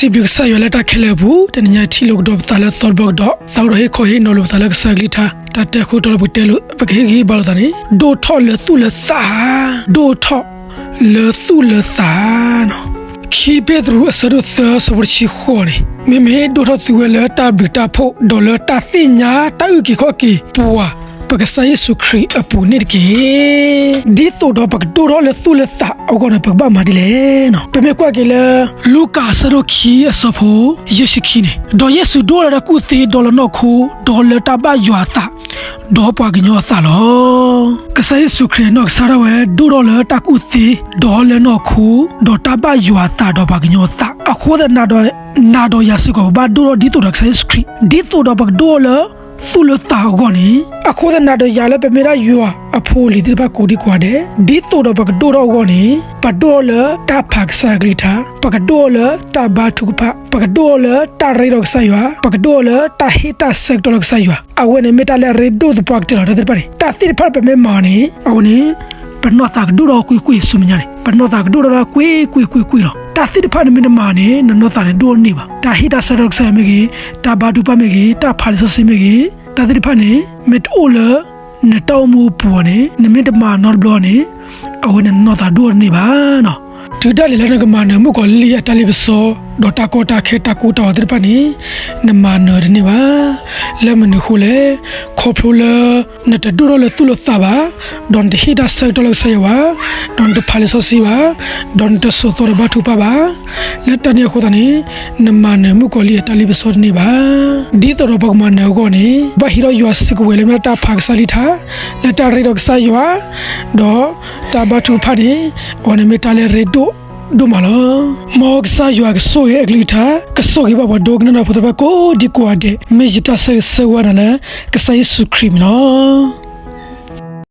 စံးဘျုးကစၢ်ယွၤလၢတၢ်ခဲလၢာ်အပူၤ, တနံၤညါထံၣ်လိာ်ကဒီးပသးလၢသီတဘျီကဒီး, သးအိၣ်ဒီးဟ့ၣ်ခီဟ့ၣ်နီၤလိာ်ပသးလၢကစၢ်အကလုၢ်ကထါ, တၢ်တဲခိၣ်တီလၢပကတဲလိာ် ပကဟ့ၣ်ဂံၢ်ဟ့ၣ်ဘါလိာ်သးန့ၣ်, ဒိၣ်ထီၣ်လၢသူၣ်လၢသး, ဒိၣ်ထီၣ်လၢသူၣ်လၢသး. ခံပ့းတရူးအဆၢဒိၣ်သၢအဆၢဖိတဆံဃိးန့ၣ်, မ့မ့ၢ်ဒိၣ်ထီၣ်သုဝဲလၢတၢ်ဘျုးတၢ်ဖှိၣ်, ဒီးလၢတၢ်သ့ၣ်ညါတၢ်အုၣ်က့ၤခီၣ်က့ၤပှၤ ပကစၢ်ယ့ၣ်ၡူးခရံာ်အပူၤန့ၣ်တက့ၢ်. ဒ်သိးဒီးပကဒိၣ်ထီၣ်လၢသူၣ်လၢသးအဂီၢ်န့ၣ် ပကဘၣ်မၤဒ်လဲၣ်. ပမ့ၢ်ကွၢ်က့ၤလၢ လူၤကၣ်အဆၢဒိၣ်ခံအဆၢဖိ ယဲၢ်ဆံခံန့ၣ်, ဒီးယ့ၣ်ၡူးဒိၣ်ထီၣ်လၢတၢ်ကူၣ်သ့, ဒီးလၢနီၢ်ခိ, ဒီးလၢတၢ်ဘၣ်ယွၤအသး, ဒီးပှၤကညီအသးလီၤ. ကစၢ်ယ့ၣ်ၡူးခရံာ်အနီၢ်ကစၢ်ဒၣ်ဝဲ ဒိၣ်ထီၣ်လၢတၢ်ကူၣ်သ့, ဒီးလၢနီၢ်ခိ, ဒီးတၢ်ဘၣ်ယွၤအသး, ဒီးပှၤကညီအသး, အဃိသတးဒီး နၤဒီးယၤစ့ၢ်ကီး ပဘၣ်ဒိၣ်ထီၣ်ဒ်သိးဒီးကစၢ်ယ့ၣ်ၡူးခရံာ်, ဒ်သိးဒီးပကဒိၣ်ထီၣ်လၢ သူၣ်လၢသးအဂီၢ်န့ၣ်, အဃိသတးနၤဒီးယၤလၢပမ့ၢ်ဒၣ်ယွၤအဖိအလံၤသ့ၣ်တဖၣ်ကိးဒံကိးဂၤဒဲး, ဒ်သိးဒီးပကဒိၣ်ထီၣ်အဂီၢ်န့ၣ်, ပဒိၣ်ထီၣ်လၢတၢ်ဖးကစၢ်အကလုၢ်ကထါ, ပကဒိၣ်ထီၣ်လၢတၢ်ဘါထုကဖၣ်, ပကဒိၣ်ထီၣ်လၢတၢ်ရ့ဒီးကစၢ်ယွၤ, ပကဒိၣ်ထီၣ်လၢတၢ်ဟ့ၣ်တၢ်ဆၢကတီၢ်လၢကစၢ်ယွၤ, အဝဲန့ၣ်မ့ၢ်တၢ်လၢအရ့ဒိၣ်သပှၢ်ကတၢၢ်လီၤ. တၢ်သ့ၣ်တဖၣ်န့ၣ် ပမ့ၢ်မၤန့ၣ်, အဝဲန့ၣ် ပနီၢ်သးကဒိၣ်ထီၣ်ကွ့ၢ်ကွ့ၢ်ဆူမဲာ်ညါန့ၣ်, ပနီၢ်သးကဒိၣ်ထီၣ်ကွ့ၢ်ကွ့ၢ်ကွ့ၢ်ကွ့ၢ်လီၤ. တၢ်သ့ၣ်တဖၣ်န့ၣ်မ့ၢ်နမၤန့ၣ် နနီၢ်သးန့ၣ်ဒိၣ်န့ၢ်ဘၣ်. တၢ်ဟ့ၣ်တၢ်ဆၢကတီၢ်လၢကစၢ်ယွၤမ့ၢ်ဂ့ၤ, တၢ်ဘါထုကဖၣ်မ့ၢ်ဂ့ၤ, တၢ်ဖးလံာ်စီဆှံမ့ၢ်ဂ့ၤ, တၢ်သ့ၣ်တဖၣ်န့ၣ် မ့ၢ်တအိၣ်လၢ နတၢ်အိၣ်မူအပူၤန့ၣ်, နမ့ၢ်တမၤနီတဘျီန့ၣ်, အဝဲန့ၣ်နနီၢ်သးဒိၣ်န့ၢ်ဘၣ်. တုၤဒၣ်လဲာ်လၢနကမၤနၢၤမုၣ်ကီၤလံၢ်အတၢ်လ့ပစီ, ဒီးတၢ်ကီတၢ်ခဲတၢ်ကိၢ်တၢ်ဂီၤသ့ၣ်တဖၣ်န့ၣ်, နမၤနၢၤတန့ၢ်ဘၣ်. လၢမနုၤအဃိလဲၣ်, ခီဖျိလၢ နတဒိၣ်ထီၣ်လၢသူၣ်လၢသးဘၣ်, ဒီးနတဟ့ၣ်တၢ်ဆၢကတီၢ်လၢကစၢ်ယွၤဘၣ်, ဒီးနတဖးလံာ်စီဆှံဘၣ်, ဒီးနတစိာ်သီဒီးဘါထုကဖၣ်ဘၣ်. လၢတၢ်န့ၣ်အဃိသတးန့ၣ်, နမၤနၢၤမုၣ်ကီၤလံၢ်အတၢ်လ့ပစီတန့ၢ်ဘၣ်. ဒ်သိးဒီးပကမၤနၢၤအဂီၢ်န့ၣ်, ဘၣ်ဟံးထီၣ်ယွၤစုကဝဲၤလၢမ့ၢ်တၢ်ဖးကစၢ်အကလုၢ်ကထါ, လၢတၢ်ရ့ဒီးကစၢ်ယွၤ, ဒီးတၢ်ဘါထုကဖၣ်န့ၣ်, အဝဲန့ၣ်မ့ၢ်တၢ်လၢအရ့ဒိၣ်ဒိၣ်မးလီၤ. မ်ကစၢ်ယွၤကဆိၣ်ဂ့ၤအကလုၢ်ကထါ, ကဆိၣ်ဂ့ၤဘၣ်ပှၤဒိကနၣ်တၢ်ဖိသ့ၣ်တဖၣ်ကိးဒံကိးဂၤဒဲး, မ့ၢ်ယတၢ်ဆၢဂ့ၤဆၢဝါနၤလၢ ကစၢ်ယ့ၣ်ၡူးခရံာ်အမံၤလီၤ.